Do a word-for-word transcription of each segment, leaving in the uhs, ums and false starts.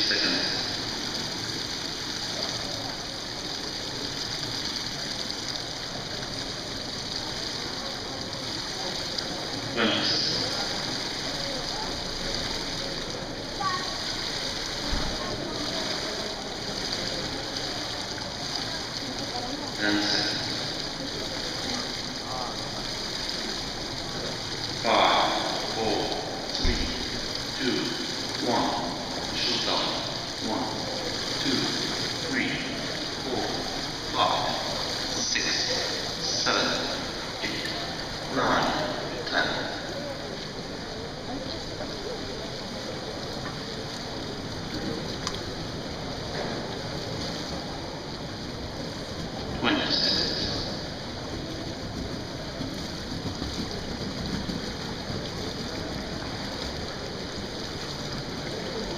Second. Twenty. Ten second. Five, four, three, two, one. Shoot off. One, two, three, four, five, six, seven, eight, nine, ten. Twenty seconds.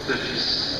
Thirty seconds.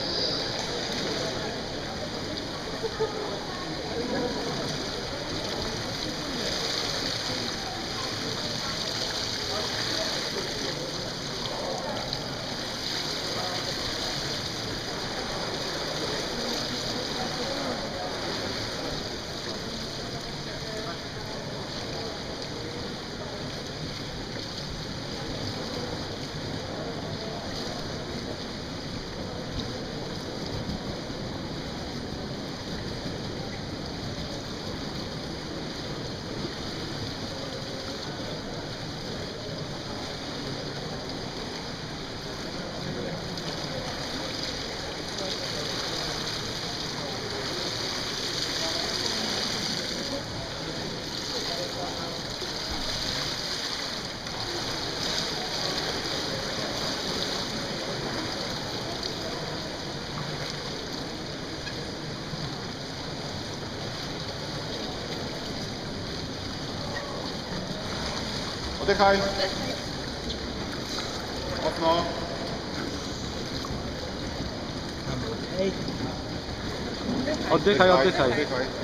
Oddychaj. Mocno. Oddychaj, oddychaj. Oddychaj.